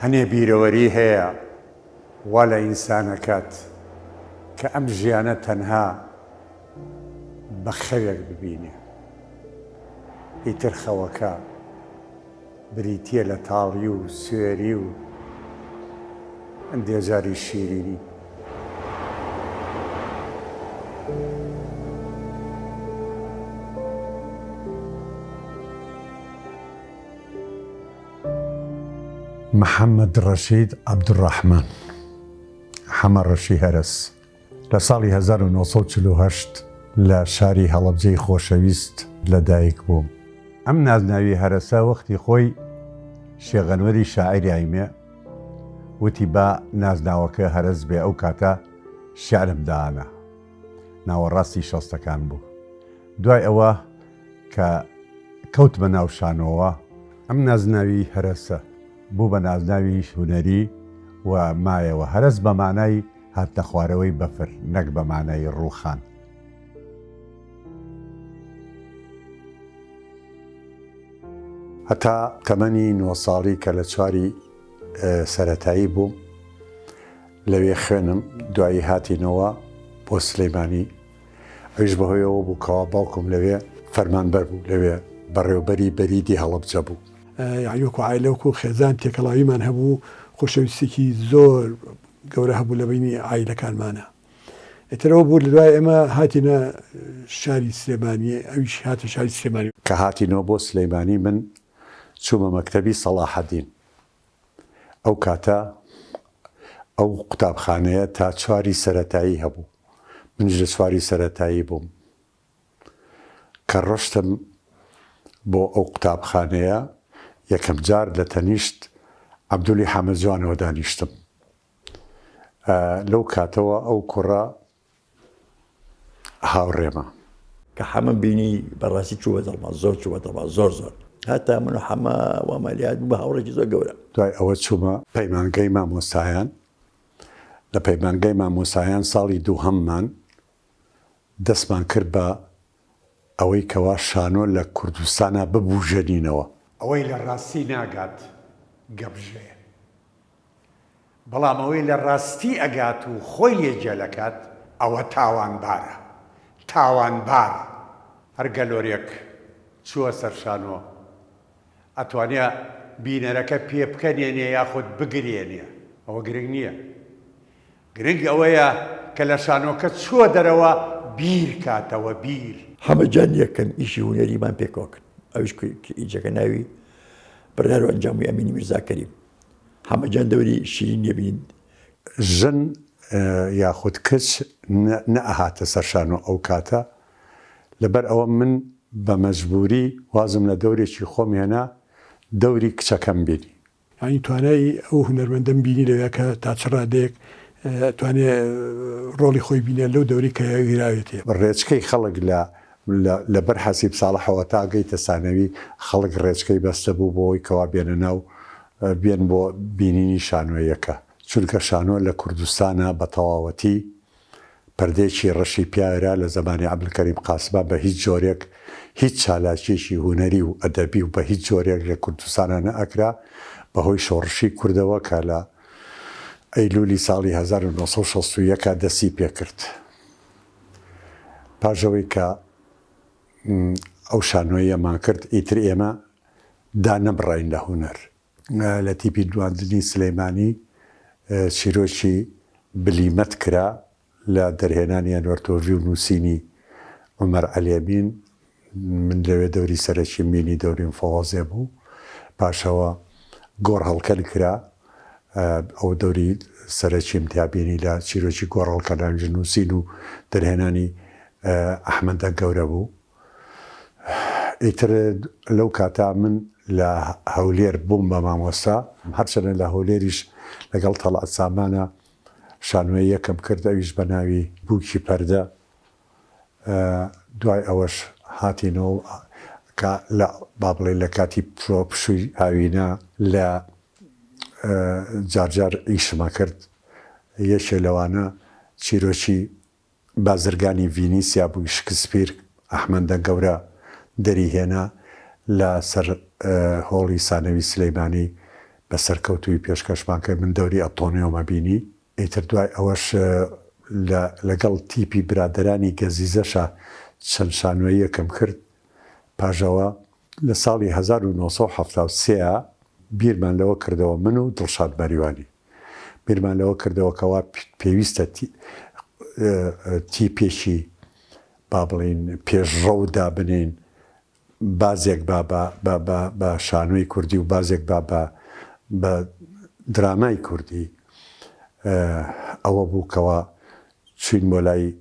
هەنێ بیرەوەری هەیە وا لە ئینسان ئەکات کە ئەم ژیانە تەنها بە خەوێک ببینێ. ئیتر خەوەکە بریتییە لە تاڵی و سوێری و هەندێ جاریش شیرینی. محەمەد ڕەشید عەبدولڕەحمان، حەمە ڕەشی هەرەس، لە ساڵی 1948 لە شاری هەڵەبجەی خۆشەویست لە دایک بووم. ئەم نازناوی هەرەسە وەختی خۆی شێخ ئەنوەری شاعیر یایمێ وتی با نازناوەکە هەرەس بێ ئەو کاتە شیعرم دانا ناوەڕاستی شەستەکان بوو دوای ئەوە کە کەوتمە ناو شانۆوە ئەم نازناوی هەرەسە بوو بە نازناوی هونەری و مایەوە. هەرەس بە مانای هاتنەخوارەوەی بەفر نەک بە مانای ڕووخان. هەتا تەمەنی نۆ ساڵی کە لە چواری سەرەتایی بووم لەوێ خوێنم، دوایی هاتینەوە بۆ سلیمانی. ئەویش بەهۆی ئەوە بوو کەوا باوکم لەوێ فەرمانبەر بوو، لەوێ بەڕێوبەری بەریدی هەڵەبجە بوو. یەعنی وەکو عایلە وەکو خێزان تێکەڵاویمان هەبوو، خۆشەویستیەکی زۆر گەورە هەبوو لە بەینی عایلەکانمانا. ئیتر ئەوە بوو لە دوای ئێمە هاتینە شاری سلێمانی، ئەویش هاتە شاری سلێمانی. کە هاتینەوە بۆ سلێمانی من چوومە مەکتەبی سەڵاحەدین. ئەو کاتە ئەو قوتابخانەیە تا چواری سەرەتایی هەبوو، منیش لە چواری سەرەتایی بووم. کە ڕۆشتم بۆ ئەو قوتابخانەیە یەکەم جار لە تەنیشت عەبدولی حەمە جوانەوە دانیشتم. لەو کاتەوە ئەو کوڕە هاوڕێمە. کە حەمەم بینی بەڕاستی چووە دڵما زۆر چووە دڵما زۆر زۆر هەتا من و حەمە وامان لێهات بوو بە هاوڕێکی زۆر گەورە. دوای ئەوە چوومە پەیمانگەی مامۆستایان، لە پەیمانگەی مامۆستایان ساڵی دووهەممان دەستمان کرد بە ئەوەی کەوا شانۆ لە کوردستانا ببوژێنینەوە. ئەوەی لە ڕاستی ناگات گەمژەیە. بەڵام ئەوەی لە ڕاستی ئەگات و خۆی لێ گێلەکات ئەوە تاوانبارە. تاوانبار. هەر گەلۆرێک چووە سەر شانۆ ئەتوانێ بینەرەکە پێبکەنێنێ یاخود بگرێنێ ئەوە گرنگ نییە. گرنگ ئەوەیە کە لە شانۆکە چووە دەرەوە بیر کاتەوە بیر. حەمە جان یەکەم ئیشی هونەریمان پێکەوە کرد ئەویش ئیشەکە ناوی بڕیار و ئەنجام بووی ئەمینی میرزا کەریم. حەمە جان دەوری شیرین دەبینین. ژن یاخود کچ نەئەهاتە سەر شانۆ ئەو کاتە، لەبەر ئەوە من بە مەجبوری وازم لە دەورێکی خۆم هێنا دەوری کچەکەم بینی. یانی توانای ئەو هونەرمەندەم بینی لەوێ کە تا چ ڕادەیەک ئەتوانێ ڕۆڵی خۆی بینێ لەو دەورەی کە گیراوێتێ. ڕێچکەی خەڵک لە لە بەر حەسیب ساڵحەوە تا گەیتە سانەوی خەڵک ڕێچکەی بەستە بوو بۆ ئەوەی کەوا بێنە ناو بێن بۆ بینینی شانۆیەکە چونکە شانۆ لە کوردستانا بە تەواوەتی پەردەیەکی ڕەشی پیاێرا لە زەمانی عەبدولکەریم قاسما بە هیچ جۆرێک هیچ چالاکیەکی هونەری و ئەدەبی و بە هیچ جۆرێک لە کوردستانا نەئەکرا بە هۆی شۆڕشی کوردەوە کە لە ئەیلولی ساڵی 1961 دەستی پێکرد پاش ئەوەی کە ئەو شانۆییەمان کرد ئیتر ئێمە دانەبڕاین لە هونەر. لە تیپی نواندنی سلەیمانی چیرۆکی بلیمەت کرا لە دەرهێنانی ئەنوەر تۆڤی و نووسینی عومەر عەلیەمین، من لەوێ دەوری سەرەکیم بینی دەوریم فەوەزێ بوو، پاشەوە گۆڕهەڵکەن کرا ئەو دەوری سەرەکیم تیا بینی لە چیرۆکی گۆڕهەڵکەن ئەویش نووسین و دەرهێنانی ئەحمەدە گەورە بوو. ئیتر لەو کاتە من لە هەولێر بووم بە مامۆستا، هەرچەندە لە هەولێریش لەگەڵ تەڵعەت سامانە شانۆییەکم کرد ئەویش بە ناوی بووکی پەردە، دوای ئەوەش هاتینەوە کە لە با بڵێین لە کاتی پشووی هاوینە لە جارجار ئیشم ئەکرد، یەکێ لەوانە چیرۆکی بازرگانی ڤینیسیا بوو شکسپیر ئەحمەندە گەورە دەری هێنا لە سەر هۆڵی سانەوی سلیمانی. بە سەرکەوتووی پێشکەشمان کرد، من دەوری ئەتۆنیۆمە بینی. ئیتر دوای ئەوەش لە لەگەڵ تیپی برادەرانی گەزیزەشا چەند شانۆییەکم کرد. پاش ئەوە لە ساڵی 1973 بیرمان لەوە کردەوە من و دڵشاد مەریوانی بیرمان لەوە کردەوە کەوا پێویستە تیپێکی با بڵێین پێشڕەو دابنێین بازێک با بە بە بە بە شانۆی کوردی و بازێک با بە بە درامای کوردی ئەوە بوو کەوا چوین بۆ لای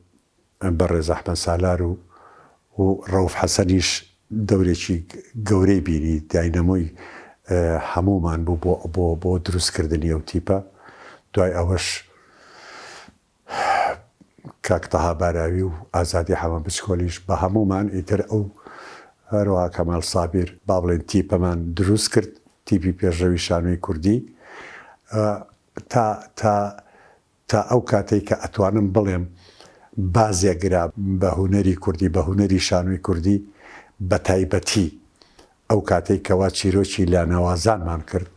بەڕێز ئەحمەد سالار و و ڕەوف حەسەنیش دەورێکی گەورەی بینی داینەمۆی هەموومان بوو بۆ بۆ بۆ دروستکردنی ئەو تیپە دوای ئەوەش کاک تەها باراوی و ئازادی حەمە بچکۆلیش بە هەموومان ئیتر ئەو هەروەها کەمال سابیر با بڵێین تیپەمان دروست کرد تیپی پێشڕەوی شانۆی کوردی تا تا تا ئەو کاتەی کە ئەتوانم بڵێم بازێک گرا بە هونەری کوردی بە هونەری شانۆی کوردی بە تایبەتی ئەو کاتەی کەوا چیرۆکی لانەوازانمان کرد،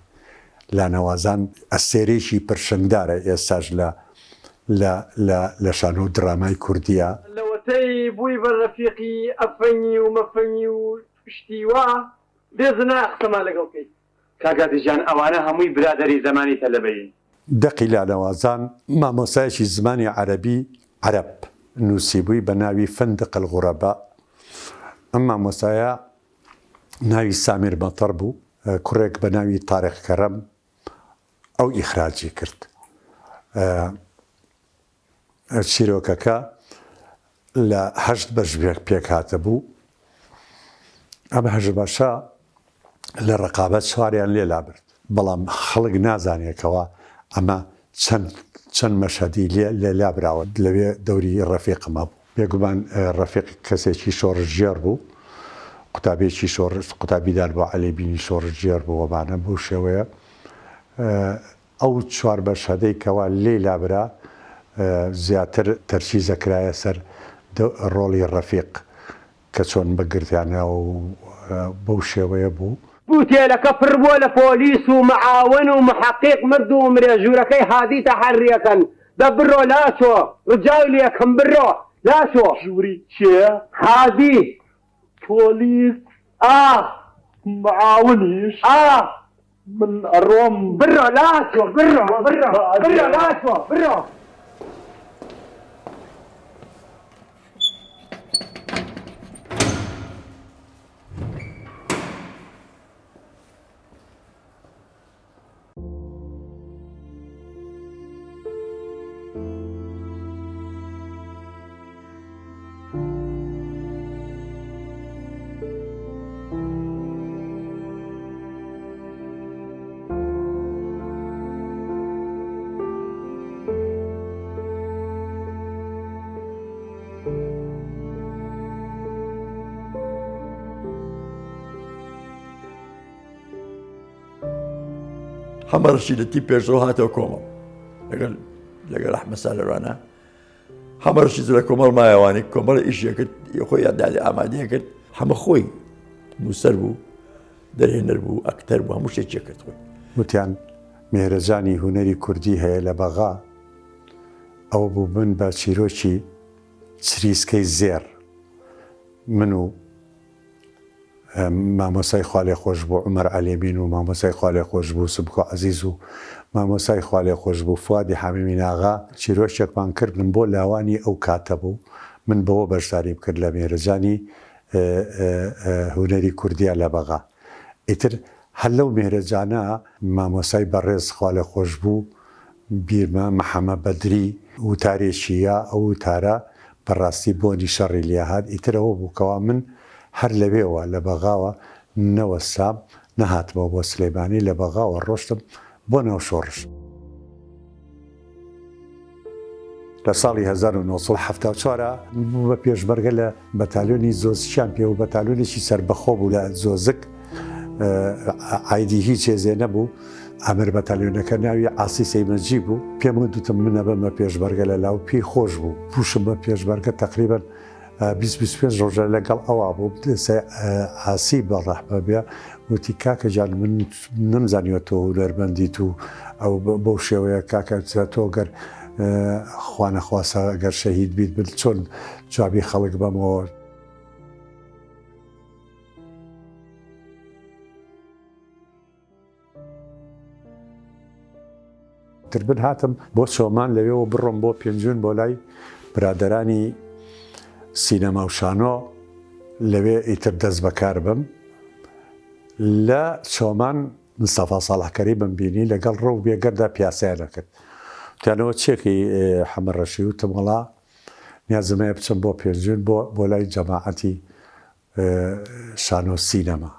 لانەوازان ئەستێرەیەکی پرشنگدارە ئێستاش لە لە لە لە شانۆ و درامای کوردییا. لەوەتەی بووی بە رەفیقی ئەفەنگی و مەفەنگی و شتی وا، بێ زنا قسەمان لەگەڵ بکەیت. کاک هادی جان ئەوانە هەمووی برادەری زەمانی تەلەبەیین. دەقی لانەوازان مامۆستایەکی زمانی عەرەبی، عەرەب، نووسیبووی بە ناوی فندق الغرباء، ئەم مامۆستایە ناوی سامیر مەتەر بوو، کوڕێک بە ناوی تاریق کەرەم ئەو ئیخراجی کرد. چیرۆکەکە لە هەشت بەش پێکهاتبوو، ئەم هەشت بەشە لە ڕقابەت چواریان لێ لابرد، بەڵام خەڵک نازانێت کەوا ئەمە چەند چەند مەشهەدی لێ لێ لابراوە، لەوێ دەوری ڕەفیقم هەبوو. بێگومان ڕەفیق کەسێکی شۆڕشگێڕ بوو، قوتابیەکی شۆڕش قوتابی داربۆ عەلی بینی شۆڕشگێڕ بوو ئەمانە بەو شێوەیە ئەو چوار مەشهەدەی کەوا لێی لابرا زیاتر تەرکیزەکرایە سەر ڕۆڵی ڕەفیق کە چۆن بگرتیانە و بەو شێوەیە بوو. ئوتێلەکە پڕ بووە لە پۆلیس و معاون و محەقیق مرد و مرێ ژوورەکەی هادی تەحەری ئەکەن دە بڕۆ لاچۆ ڕجاو لێکەم بڕۆ لاچۆ. ژووری کێ؟ هادی. پۆلیس؟ ئا. معاونیش؟ ئا. من ئەڕۆم. بڕۆ لاچۆ بڕۆ بڕۆ بڕۆ لاچۆ بڕۆ. حەمە ڕەشید لە تیپ پێشڕەو هاتەوە کۆمەڵ لەگەڵ لەگەڵ ئەحمەد سالەروانە حەمە ڕەشید لە کۆمەڵ مایەوانی کۆمەڵ ئیشی کرد خۆی یادداری ئامادەیە کرد حەمە خۆی نووسەر بوو دەرهێنەر بوو ئەکتەر بوو هەموو شتێکی کرد خۆی. وتیان مێهرەجانی هونەری کوردی هەیە لە بەغا، ئەوە بوو من بە چیرۆکی چریسکەی زێڕ من و مامۆستای خوالێخۆشبوو عومەر عەلێمین و مامۆستای خوالێخۆشبوو سمکۆ عەزیز و مامۆستای خوالێخۆشبوو فوادی حامیمین ئاغا چیرۆکێکمان کرد من بۆ لاوانی ئەو کاتە بوو من بەوە بەشداریم کرد لە مێهرەجانی هونەری کوردیا لە بەغا ئیتر هەر لەو مێهرەجانە مامۆستای بەڕێز خوالێخۆشبوو بیرمە محەمە بەدری وتارێکی یا ئەو وتارە بەڕاستی بۆنی شەڕی لێهات ئیتر ئەوە بوو کەوا من هەر لەوێوە لە بەغاوە نەوەستام نەهاتمەوە بۆ سلێمانی لە بەغاوە ڕۆشتم بۆ ناو شۆڕش. لە ساڵی 1974 بوو بە پێشمەرگە لە بەتالیۆنی زۆزکیان پێ و بەتالیۆنێکی سەربەخۆ بوو لە زۆزک عایدی هیچ هێزێ نەبوو ئامر بەتالیۆنەکە ناوی عاسی سەیمەجی بوو پێم وتم من ئەبم بە پێشمەرگە لە لاو پێی خۆش بوو بووشم بە پێشمەرگە تقریبا 25 ڕۆژە لەگەڵ ئەوا بوو عاسی بە ڕەحمە بێ وتی کاکە گیان من نەمزانیوە تۆ هونەرمەندیت و ئەو بەو شێوەیە کاکە تۆ گەر خوانەخواستە گەر شەهید بیت من چۆن جوابی خەڵک بەمەوە. تر من هاتم بۆ چۆمان لەوێوە بڕۆم بۆ پێنجوێن بۆ لای برادەرانی سینەما و شانۆ لەوێ ئیتر دەست بەکار بم لە چۆمان مستەفا ساڵح کەریمم بینی لەگەڵ ڕەو بێگەردا پیاسەیان ئەکرد وتیانەوە چێکی حەمە ڕەشی وتم وەڵا نیازم هەیە بچم بۆ پێنجوێن بۆ بۆ لای جەماعەتی شانۆ سینەما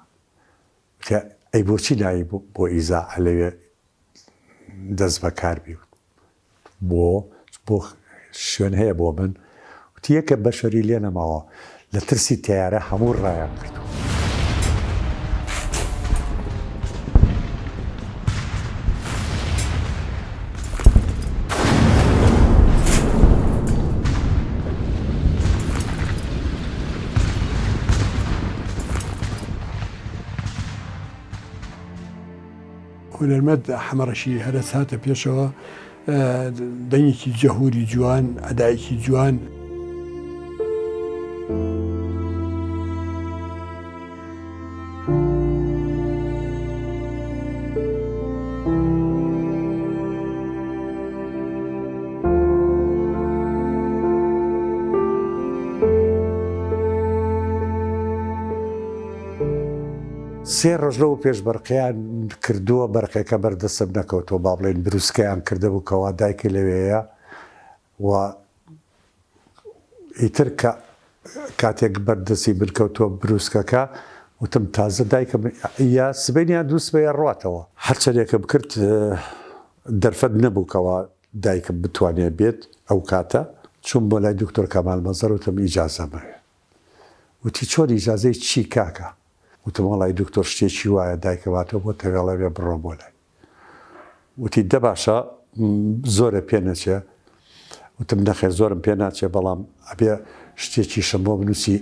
وتی ئەی بۆچی نایی بۆ ئیزاعە لەوێ دەست بەکار بی بۆ بۆ شوێن هەیە بۆ من وتی یەکە بەشەری لێ نەماوە لە ترسی تەیارە هەموو ڕایان کردووە. هونەرمەند حەمەڕەشی هەرەس هاتە پێشەوە، دەنگێکی جەهوری جوان، ئەدایەکی جوان. سێ ڕۆژ لەوە پێش بەرقیان کردووە بەرقەکە بەر دەستم نەکەوتووە با بڵێین بروسکەیان کردبوو کەوا دایکی لەوێیە و ئیتر کە کاتێک بەر دەستی من کەوتووە بروسکەکە وتم تازە دایکم یا سبەینێ یا دووسبەی ئەڕواتەوە. هەرچەندێکم کرد دەرفەت نەبوو کەوا دایکم بتوانێ بێت ئەو کاتە چووم بۆ لای دکتۆر کەمال مەزەر وتم ئیجازەم ئەوێ. وتی چۆن ئیجازەی چی کاکە؟ وتم وەڵای دکتۆر شتێکی وایە دایکم هاتووە بۆ تەوێڵە بێ بڕۆ بۆ لای. وتی دە باشە زۆرە پێ نەچێ؟ وتم نەخێر زۆرم پێ ناچێ بەڵام ئەبێ شتێکیشم بۆ بنووسی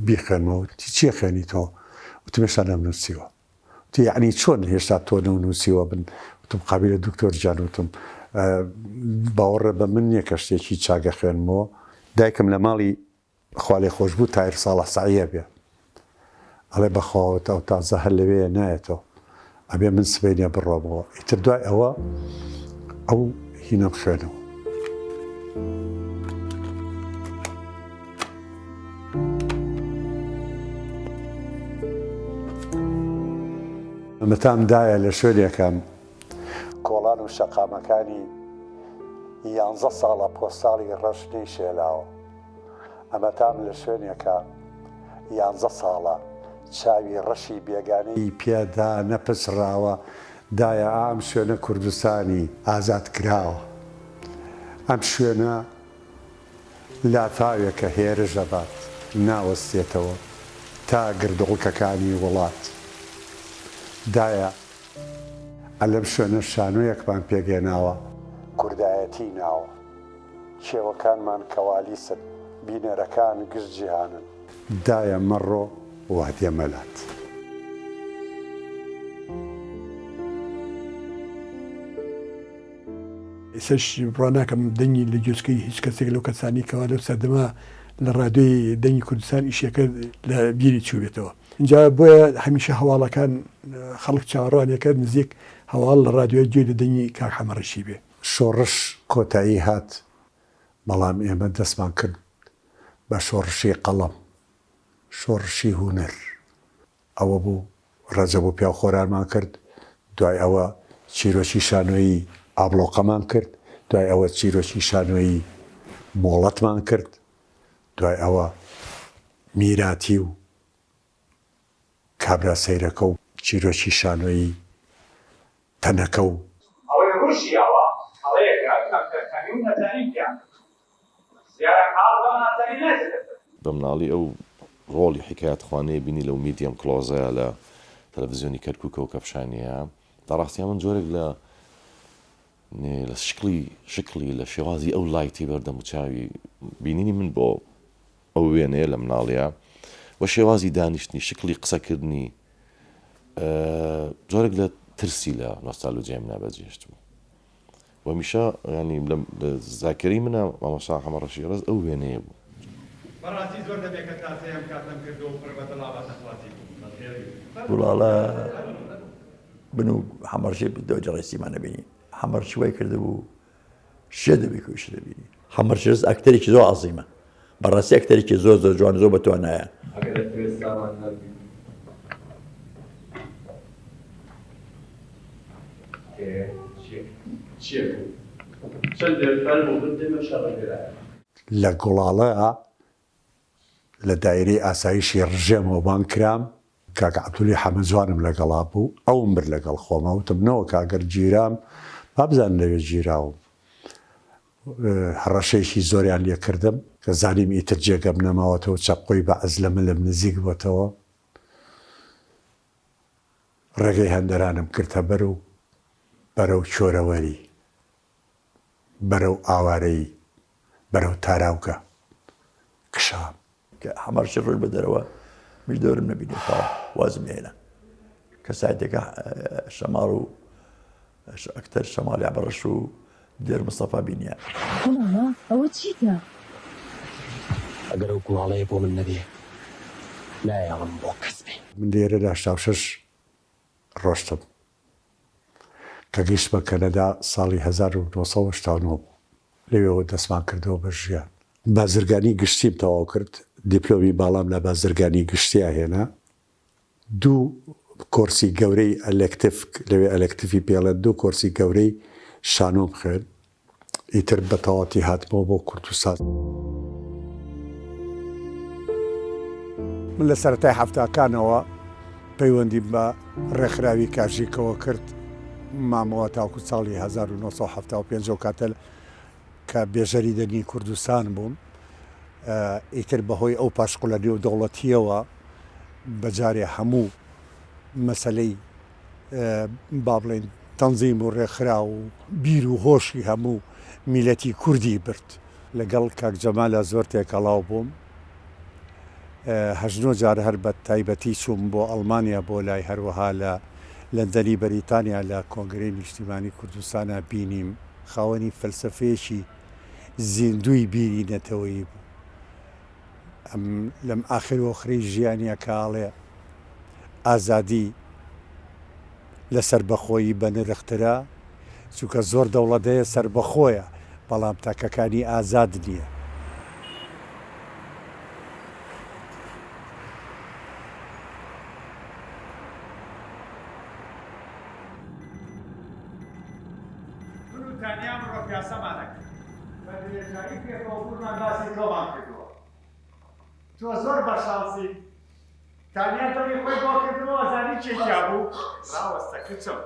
بیخوێنمەوە. وتی چی ئەخوێنیتەوە؟ وتم هێشتا نەمنووسیوە. وتی یەعنی چۆن هێشتا تۆ نەونووسیوە؟ من وتم قابیلە دکتۆر گیان وتم باوەڕە بە من نییە کە شتێکی چاک ئەخوێنمەوە. دایکم لە ماڵی خوالێخۆشبوو تاهیر ساڵح سەعیە بێ ئەڵێ بەخوا ئەو تازە هەر لەوێیە نایەتەوە ئەبێ من سبەینێ بڕۆمەوە ئیتر دوای ئەوە ئەو هینەم خوێنەوە. متام دایە لە شوێنێکم کۆڵان و شەقامەکانی یانزە ساڵە پۆستاڵی ڕەش نەیشێلاوە. ئەمەتام لە شوێنێکە یانزە ساڵە چاوی ڕەشی بێگانەی پێدا نەپچڕاوە دایە ئا ئەم شوێنە کوردستانی ئازادکراوە ئەم شوێنە لافاوێکە هێرش ئەبات ناوەستێتەوە تا گردۆڵکەکانی وڵات دایە ئە لەم شوێنە شانۆیەکمان پێکهێناوە کوردایەتی ناوە. کێوەکانمان کەوالیسن، بینەرەکان گشت جیهانن. دایە مەڕۆ وا دێمە لات. ئێستاش بڕوا ناکەم دەنگی لە گوێچکەی هیچ کەسێک لەو کەسانەی کەوا لەو سەردەمە لە ڕادیۆی دەنگی کوردستان ئیشی ئەکرد لە بیری چووبێتەوە. ئینجا بۆیە هەمیشە هەواڵەکان خەڵک چاوەڕوانی ئەکرد نزیک هەواڵ لە ڕادیۆ گوێی لە دەنگی کاک حەمەڕەشی بێ. شۆڕش کۆتایی هات، بەڵام ئێمە دەستمان کرد بە شۆڕشی قەڵەم، شۆڕشی هونەر. ئەوە بوو ڕەجەب و پیاوخۆرانمان کرد، دوای ئەوە چیرۆکی شانۆیی ئابڵۆقەمان کرد، دوای ئەوە چیرۆکی شانۆیی مۆڵەتمان کرد، دوای ئەوە میراتی و کابرا سەیرەکە و چیرۆکی شانۆیی تەنەکە و. ئەڵێ ڕووشیاوە هەڵەیەکە کەمتەرخەمی و نەزانی تیا کردووە. پرسیارە حاڵ بەم ئاسانی ناچێتە سەر. بە مناڵی ئەو ڕۆڵی حیکایەتخوانەی بینی لەو میدیەم کڵۆزەیا لە تەلەفزیۆنی کەرکوکەوە کە پیشانییا لە ڕاستیا من جۆرێک لە لە شکڵی شکڵی لە شێوازی ئەو لایتی بەر دەموچاوی بینینی من بۆ ئەو وێنەیە لە مناڵیا و شێوازی دانیشتنی شکڵی قسەکردنی. جۆرێک لە ترسی لە نۆستالۆجیای منا بەجێهێشتبوو. و هەمیشە یانی لە زاکیرەی منا مامۆستا حەمە ڕەشید ڕەز ئەو وێنەیە بوو. بەڕاستی زۆر دەمێکە تاسەی ئەم کاتەم کردووە و پڕ بە دڵ ئاواتەخوازی بووم. گوڵاڵە بن و حەمەڕەشی دەوری ڕەئیسیمان ئەبینی. حەمەڕەشی وای کردبوو شێت دەبی کە ئیشت دەبینی. حەمەڕەشی ئەکتەرێکی زۆر عەزیمە. بەڕاستی ئەکتەرێکی زۆر زۆر جوان زۆر بەتوانایە. ئەگەر ئەتەوێت سامان نەبی. لە گوڵاڵە لە دایرەی ئاسایشی ڕژێمەوە بانگ کرام، کاک عەبدولی حەمە جوانم لەگەڵا بوو، ئەوم برد لەگەڵ خۆما، وتم نەوەکا گەر گیرام با بزانن لەوێ گیراوم. هەڕەشەیەکی زۆریان لێ کردم، کە زانیم ئیتر جێگەم نەماوەتەوە چەقۆی بەعس لە ملم نزیک بۆتەوە، ڕێگەی هەندەرانم گرتە بەر و بەرەو چۆرەوەری، بەرەو ئاوارەیی، بەرەو تاراوگە کشام. کە حەمەڕەشی ڕۆیشت بە دەرەوە، منیش دەورم نەبینی تەواو وازم لێ هێنا. کەسایەتیەکە شەماڵ و ئەکتەر شەماڵی عەبەڕەش و دلێر مستەفا بینیان. گوڵاڵە ئەوە چیتە؟ ئەگەر ئەو گوڵاڵەیە بۆ من نەبێ نایەڵم بۆ کەس بێ. من لێرە لە 86 ڕۆشتم. کە گەیشتمە کەنەدا ساڵی 1989 بوو. لەوێوە دەستمان کردەوە بە ژیان. بازرگانی گشتیم تەواو کرد، دیپلۆمی باڵام لە بازرگانی گشتیا هێنا. دوو کۆرسی گەورەی elective، لەوێ elective ی پێڵێن، دوو کۆرسی گەورەی شانۆم خوێند. ئیتر بە تەواوەتی هاتمەوە بۆ کوردستان. من لە سەرەتای حەفتاکانەوە پەیوەندیم بە ڕێکخراوی کاژیکەوە کرد، مامەوە تاوەکو ساڵی 1975 ئەو کاتە کە بێژەری دەنگی کوردستان بووم، ئیتر بەهۆی ئەو پاشقولە نێودەوڵەتییەوە بە جارێ هەموو مەسەلەی با بڵێین تەنزیم و ڕێکخراو و بیر و هۆشی هەموو میلەتی کوردی برد. لەگەڵ کاک جەمالا زۆر تێکەڵاو بووم. هەشت نۆ جار هەر بە تایبەتی چووم بۆ ئەڵمانیا بۆ لای، هەروەها لە لەندەنی بەریتانیا لە کۆنگرەی نیشتیمانی کوردستانا بینیم. خاوەنی فەلسەفەیەکی زیندووی بیری نەتەوەیی بوو. ئەم لەم ئاخر وۆخرەی ژیانیا کە ئەڵێ ئازادی لە سەربەخۆیی بەنرخترە، چونکە زۆر دەوڵەت هەیە سەربەخۆیە بەڵام تاکەکانی ئازاد نییە. من و تانیا ئەمڕۆ پیاسەمان ئەکرد. بە درێژایی پێکەوەبوونمان باسی تۆمان کردووە. تۆ زۆر بە شانسی. تانیا دڵی خۆی بۆ کردمەوە زانی کێی تیا بوو؟ ڕاوەستە کچم.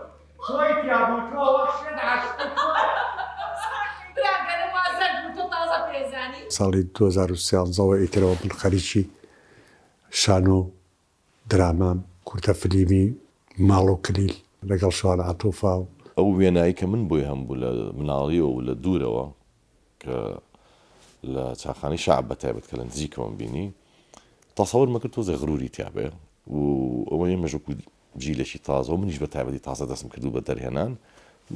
تۆی تیا بوو تۆ وەک شێت عاشقی تۆیە. برا گەرم وا زەرد بوو تۆ تازە پێزانی. ساڵی 2013 وە ئیترەوە من خەریکی شانۆ و درامام، کورتە فلیمی ماڵ و کلیل لەگەڵ شوان عەتوفا و. ئەو وێنایەی کە من بۆی هەمبوو لە مناڵیەوە و لە دوورەوە کە لە چاخانەی شەعب بە تایبەت کە لە نزیکەوەم بینی تەسەورمە کرد تۆزێ غروری تیا بێ و ئەوە ئێمەش وەکو جیلێکی تازە و منیش بە تایبەتی تازە دەستم کردو بە دەرهێنان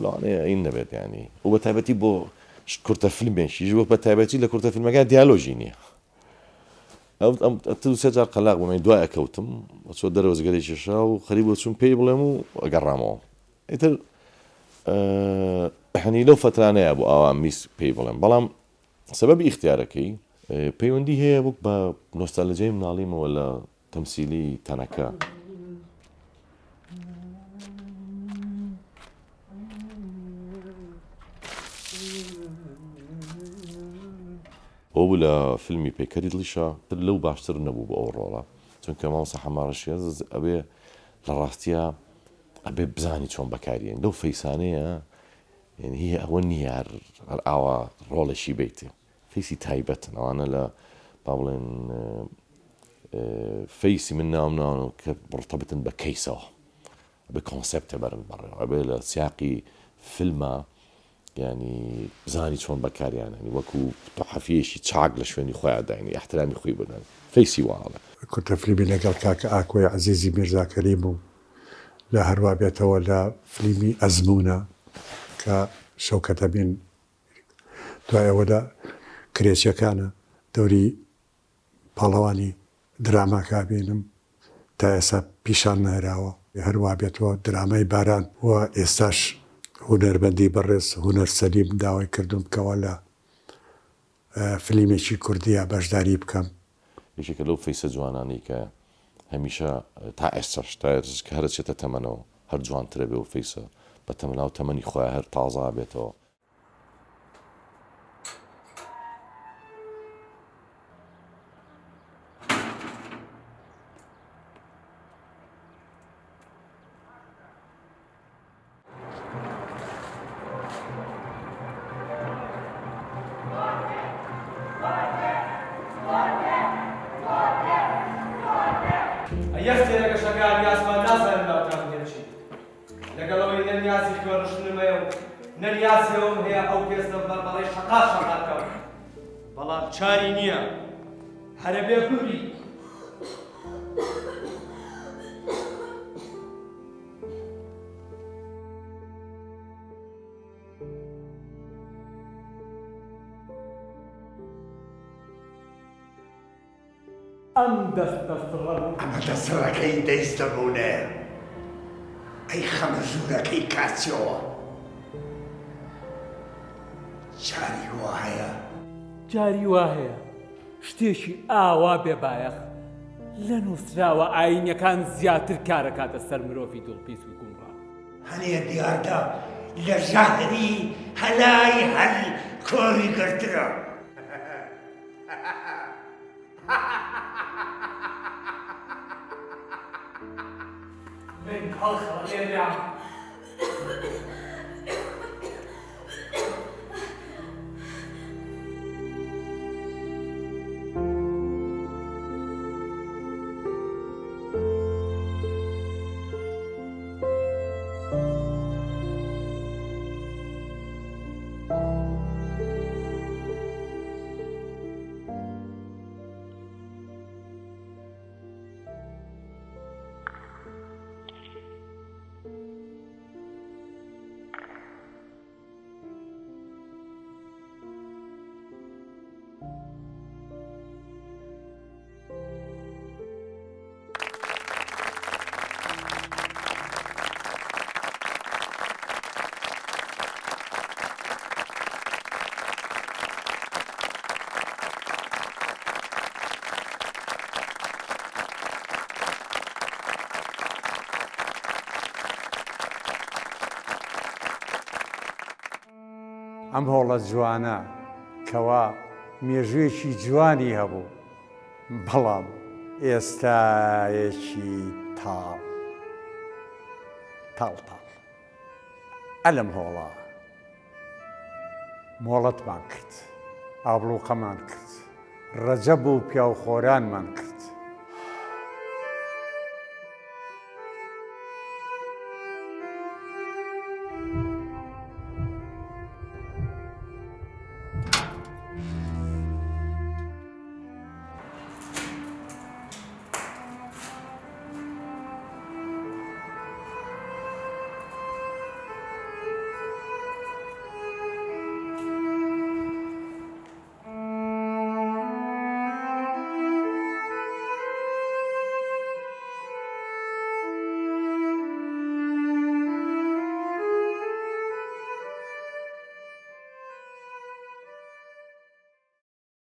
لەوانەیە ئەین نەبێت ینی و بە تایبەتی بۆ کورتە فیلمێکیش وەک بە تایبەتی لە کورتە فیلمەکە دیالۆژی نییە ئەو ئەم تر سێ جار قەلاق بووم دوای ئەکەوتم چۆ دەرەوە جگەرەی کێشا و خەریک بۆ چوون پێی بڵێم و ئەگەڕامەوە ئیتر هەنی لەو فەترانەیە بوو ئاوا میس پێی بڵێم بەڵام سەبەبی ئیختیارەکەی پەیوەندی هەیە وەک بە نۆستالجیای مناڵیمەوە لە تەمسیلی تەنەکە. ئەوە بوو لە فیلمی پەیکەری دڵیشا لەو باشتر نەبوو بۆ ئەو ڕۆڵە چونکە مامۆستا حەماڕەشی ئەبێ لە ڕاستیا ئەبێ بزانی چۆن بەکاریێن لەو فەیسانەیە یعنی هی ئەوە نییە هەر هەر ئاوا ڕۆڵێکی بیتێ فەیسی تایبەتن ئەوانە لە با بڵێن فەیسی من ناوم ناون کە مرتبطن بە کەیسەوە ئەبێ کۆنسێپتە بەرن بەڕێوە ئەبێ لە سیاقی فیلمە یانی بزانی چۆن بەکاریان هێنی وەکو تحەفیەکی چاک لە شوێنی خۆیان داینی ئیحترامی خۆی بۆ دانی فەیسی وا ئەڵێ. کورتە فلیمی لەگەڵ کاکە ئاکۆی عەزیزی میرزا کەریم و. لە هەروا بێتەوە لە فلیمی ئەزموونە کە شەوکەت ئەمین دوای ئەوە لە کرێچیەکانە دەوری پاڵەوانی دراماکە ئەبینم تا ئێستا پیشان نەراوە هەروا بێتەوە درامای باران و ئێستاش هونەرمەندی بەڕێز هونەر سەلیم داوای کردوم کەوا لە فلیمێکی کوردیا بەشداری بکەم. یەکێکە لەو فەیسە جوانانەی کە هەمیشە تا ئێستاش تا ئێستاش کە هەر ئەچێتە تەمەنەوە هەر جوانترە بێ و فەیسە بە تەمەناو تەمەنی خۆیا هەر تازە ئەبێتەوە. ئەی ئەستێرە گەشەکانی ئاسمان نازانم ناوتان هێ چی لەگەڵ ئەوەی نە نیازی خوێنڕشتنم هەیە و نە نیازی ئەوەم هەیە ئەو پێستە بەڕبەڕەی شەقات شەقات کەم بەڵام چاری نییە هەرەبێ بمری. ئەم دەستە سڕە بوو. ئەمە دەسڕەکەی دەیستەبوونەیە. ئەی خەمە ژوورەکەی کاسیۆوە. جاری وا هەیە. جاری وا هەیە شتێکی ئاوا بێ بایەخ لە نووسراوە ئایینیەکان زیاتر کارەکاتە سەر مرۆڤی دڵپیس و گومڕا. هەنێ دیاردە لە ژەهری هەلای هەل کاریگەرترە. من هەڵخەڵەتێنرام. ئەم هۆڵە جوانە کەوا مێژوویەکی جوانی هەبوو بەڵام ئێستایەکی تاڵ تاڵ تاڵ ئەلەم هۆڵە مۆڵەتمان کرد ئابڵوقەمان کرد ڕەجەب و پیاوخۆرانمان کرد.